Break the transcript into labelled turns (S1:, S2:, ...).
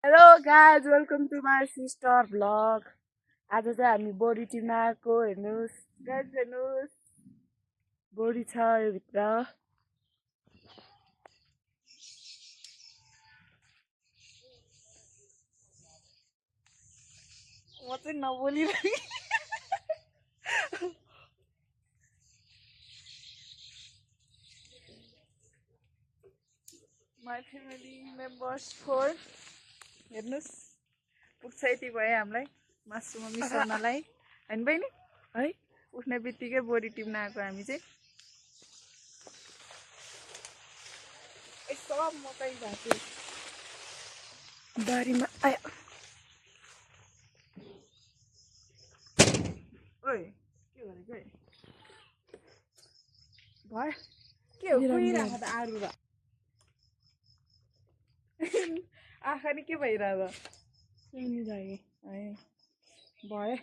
S1: Hello guys welcome to my sister vlog. आज चाहिँ हामी बोडी टिममा आएको। हेर्नुहोस् गाइज, हेर्नुहोस् बोडी छ यो भित्र। म चाहिँ नबोलिरहेँ। माई फ्यामिली मेम्बर्स 4 हेर्नुहोस् पुग्छ यति भयो हामीलाई मासुमा मिसाउनलाई हैन बहिनी है। उठ्ने बित्तिकै बोडी टिप्न आएको हामी चाहिँ। सब मकै भएको बारीमा आयो। ओइ के भनेको भयो के हो कुहिरहेको त आरु र आँखा नि के भइरहेको है भयो।